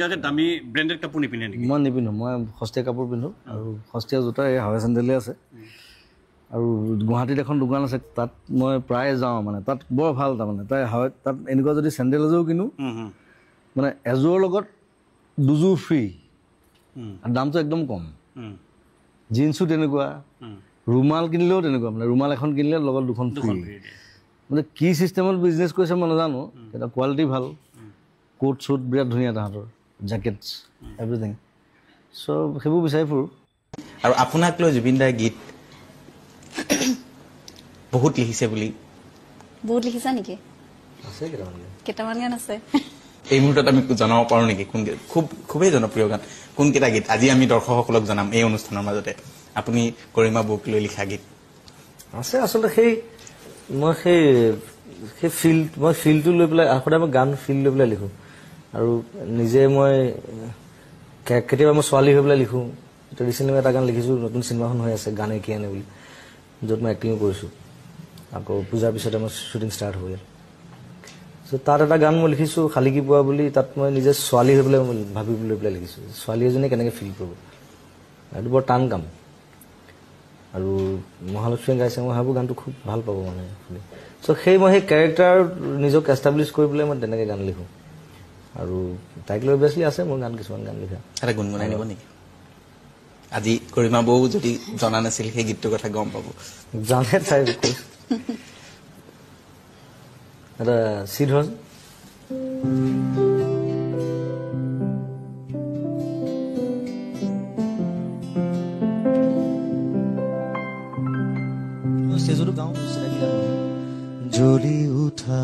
গাৰ্গে দামী ব্ৰেণ্ডেড কাপোৰ নিপিন্ধে নেকি? মই নিপিন্ধো, মই সস্তীয়া কাপোৰ পিন্ধো আৰু সস্তীয়া জোতা, এই হাৱাই চেণ্ডেলেই আছে। আৰু গুৱাহাটীত এখন দোকান আছে, তাত মই প্ৰায়ে যাওঁ, মানে তাত বৰ ভাল। তাৰমানে তাই হাৱাই তাত এনেকুৱা যদি চেণ্ডেল এযোৰ কিনো, মানে এযোৰৰ লগত দুযোৰ ফ্ৰী, আৰু দামটো একদম কম। জিন্সো তেনেকুৱা, ৰুমাল কিনিলেও তেনেকুৱা, মানে ৰুমাল এখন কিনিলে লগত দুখন ফ্ৰী। মানে কি চিষ্টেমত বিজনেছ কৰিছে মই নাজানো, কিন্তু কোৱালিটি ভাল, কোট চুট বিৰাট ধুনীয়া তাহাঁতৰ, জেকেটছ এভৰিথিং। চ' সেইবোৰ বিচাৰি ফুৰোঁ। আৰু আপোনাক লৈ জুবিন দাই গীত বহুত লিখিছে বুলি? বহুত লিখিছা নেকি? আছে কেইটামান গান। কেইটামান গান আছে। এই মুহূৰ্তত আমি জনাব পাৰোঁ নেকি কোন খুবেই জনপ্ৰিয় গান কোনকেইটা গীত আজি আমি দৰ্শকসকলক জনাম এই অনুষ্ঠানৰ মাজতে? আপুনি গৰিমা বৌক লৈ লিখা গীত আছে। আচলতে সেই মই সেই সেই ফিল, মই ফিলটো লৈ পেলাই সদায় মই গান ফিল লৈ পেলাই লিখোঁ। আৰু নিজে মই কেতিয়াবা মই ছোৱালী হৈ পেলাই লিখোঁ। এতিয়া ৰিচেণ্টলি মই এটা গান লিখিছোঁ, নতুন চিনেমাখন হৈ আছে গানে কি আনে বুলি, য'ত মই এক্টিঙো কৰিছোঁ। আকৌ পূজাৰ পিছতে মই শ্বুটিং ষ্টাৰ্ট হৈ গ'ল। চ' তাত এটা গান মই লিখিছোঁ শালিকী পোৱা বুলি, তাত মই নিজে ছোৱালী হৈ পেলাই মই ভাবি লৈ পেলাই লিখিছোঁ, ছোৱালী এজনীয়ে কেনেকৈ ফিল কৰিব, এইটো বৰ টান কাম। আৰু মহালক্ষ্মীয়ে গাইছে, মই ভাবোঁ গানটো খুব ভাল পাব মানে শুনি। চ' সেই মই সেই কেৰেক্টাৰ নিজক এষ্টাব্লিছ কৰি পেলাই মই তেনেকৈ গান লিখোঁ। আৰু তাইক লৈ অভিয়াছলি আছে মোৰ গান, কিছুমান গান লিখা। এটা গুণগুণাই দিব নেকি আজি? গৰিমা বৌ যদি জনা নাছিল সেই গীতটোৰ কথা গম পাব। জানে তাই। এটা চি ধৰাচোন। ষ্টেজতো গাওঁ চিনাকি গান। জ্বলি উঠা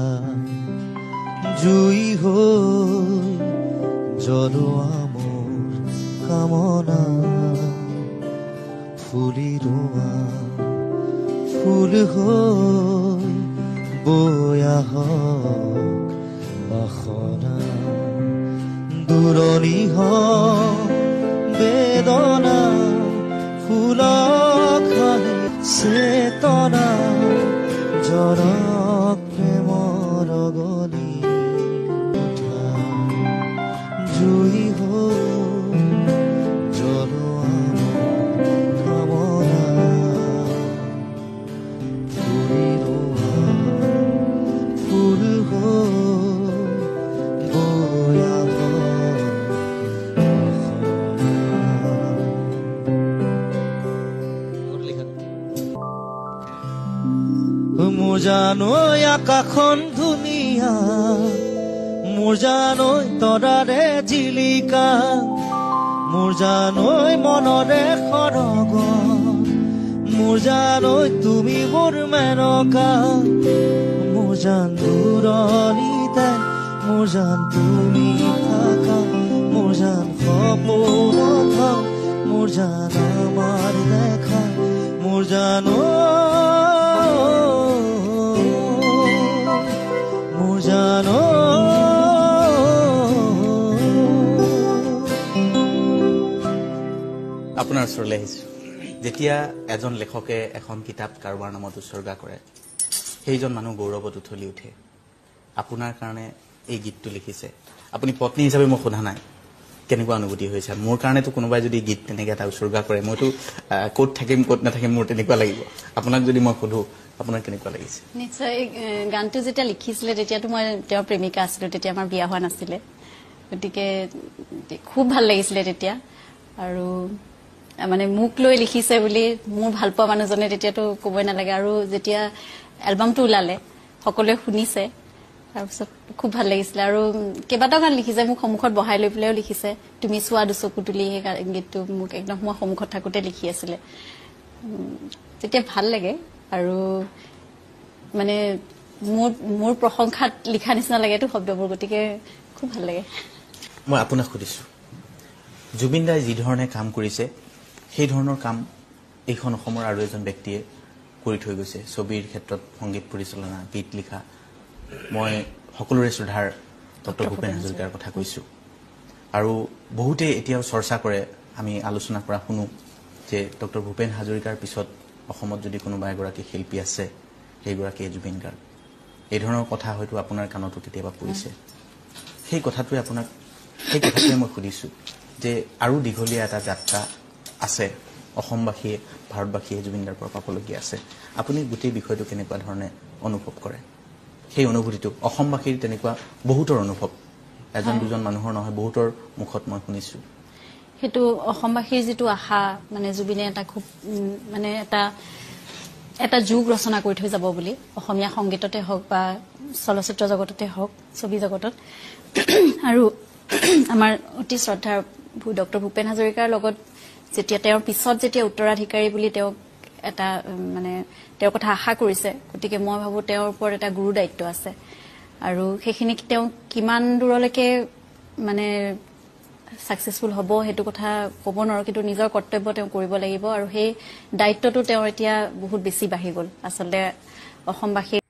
জুই হৈ জ্বলোৱা মোৰ কামনা, ফুলি ৰোৱা ফুল হৈ বয়া হক বাসনা, দূৰণি হক বেদনা, ফুলক হাঁহি চেতনা, জনক প্ৰেমৰ অগনি উঠা জুই হৈ জ্বলোৱা মোৰ কামনা, ফুলি ৰোৱা ফুল হৈ বয়া হক বাসনা। মোৰ জানৈ আকাশখন ধুনীয়া, মোৰ জানৈ তৰাৰে জিলিকা, মোৰ জানৈ মনৰে সৰগ, মোৰ জানৈ তুমি মোৰ মেনকা, মোৰ জান দূৰণিতে, মোৰ জান তুমি থাকা, মোৰ জান সপোনত, মোৰ জান আমাৰ দেখা, মোৰ জান, মোৰ জান। আপোনাৰ ওচৰলৈ আহিছোঁ। যেতিয়া এজন লেখকে এখন কিতাপ কাৰোবাৰ নামত উৎসৰ্গা কৰে, সেইজন মানুহ গৌৰৱত উথলি উঠে। আপোনাৰ কাৰণে এই গীতটো লিখিছে, আপুনি পত্নী হিচাপে মই সোধা নাই কেনেকুৱা অনুভূতি হৈছে। মোৰ কাৰণেতো কোনোবাই যদি গীত তেনেকৈ এটা উৎসৰ্গা কৰে, মইতো ক'ত থাকিম ক'ত নাথাকিম মোৰ তেনেকুৱা লাগিব। আপোনাক যদি মই সোধো, আপোনাৰ কেনেকুৱা লাগিছে? নিশ্চয়, গানটো যেতিয়া লিখিছিলে তেতিয়াতো মই তেওঁৰ প্ৰেমিকা আছিলোঁ, তেতিয়া আমাৰ বিয়া হোৱা নাছিলে, গতিকে খুব ভাল লাগিছিলে তেতিয়া। আৰু মানে মোক লৈ লিখিছে বুলি মোৰ ভালপোৱা মানুহজনে তেতিয়াতো ক'বই নালাগে। আৰু যেতিয়া এলবামটো ওলালে সকলোৱে শুনিছে, তাৰপিছত খুব ভাল লাগিছিলে। আৰু কেইবাটাও গান লিখিছে, মোক সন্মুখত বহাই লৈ পেলাইও লিখিছে, তুমি চোৱা দুচকু তুলি, সেই গীতটো মোক একদম মই সন্মুখত থাকোঁতে লিখি আছিলে। তেতিয়া ভাল লাগে আৰু মানে মোৰ মোৰ প্ৰশংসাত লিখা নিচিনা লাগেতো শব্দবোৰ, গতিকে খুব ভাল লাগে। মই আপোনাক সুধিছোঁ, জুবিন দাই যিধৰণে কাম কৰিছে সেই ধৰণৰ কাম এইখন অসমৰ আৰু এজন ব্যক্তিয়ে কৰি থৈ গৈছে। ছবিৰ ক্ষেত্ৰত সংগীত পৰিচালনা, গীত লিখা, মই সকলোৰে শ্ৰদ্ধাৰ ডক্টৰ ভূপেন হাজৰিকাৰ কথা কৈছোঁ। আৰু বহুতেই এতিয়াও চৰ্চা কৰে, আমি আলোচনা কৰা শুনো যে ডক্টৰ ভূপেন হাজৰিকাৰ পিছত অসমত যদি কোনোবা এগৰাকী শিল্পী আছে, সেইগৰাকীয়ে জুবিন গাৰ্গ। এই ধৰণৰ কথা হয়তো আপোনাৰ কাণতো কেতিয়াবা পৰিছে। সেই কথাটোৱে আপোনাক সেই কথাটোৱে মই সুধিছোঁ যে আৰু দীঘলীয়া এটা যাত্ৰা আছে, অসমবাসীয়ে, ভাৰতবাসীয়ে জুবিনদাৰ পৰা পাবলগীয়া আছে। আপুনি গোটেই বিষয়টো কেনেকুৱা ধৰণে অনুভৱ কৰে? সেই অনুভূতিটো অসমবাসীৰ তেনেকুৱা বহুতৰ অনুভৱ, এজন দুজন মানুহৰ নহয়, বহুতৰ মুখত মই শুনিছোঁ। সেইটো অসমবাসীৰ যিটো আশা, মানে জুবিনে এটা খুব মানে এটা যুগ ৰচনা কৰি থৈ যাব বুলি, অসমীয়া সংগীততে হওক বা চলচ্চিত্ৰ জগততে হওক, ছবি জগতত। আৰু আমাৰ অতি শ্ৰদ্ধাৰ ডক্টৰ ভূপেন হাজৰিকাৰ লগত যেতিয়া তেওঁৰ পিছত যেতিয়া উত্তৰাধিকাৰী বুলি তেওঁক এটা মানে তেওঁৰ কথা আশা কৰিছে, গতিকে মই ভাবোঁ তেওঁৰ ওপৰত এটা গুৰু দায়িত্ব আছে। আৰু সেইখিনি তেওঁ কিমান দূৰলৈকে মানে ছাকচেছফুল হ'ব সেইটো কথা ক'ব নোৱাৰোঁ, কিন্তু নিজৰ কৰ্তব্য তেওঁ কৰিব লাগিব। আৰু সেই দায়িত্বটো তেওঁৰ এতিয়া বহুত বেছি বাঢ়ি গ'ল আচলতে অসমবাসীৰ।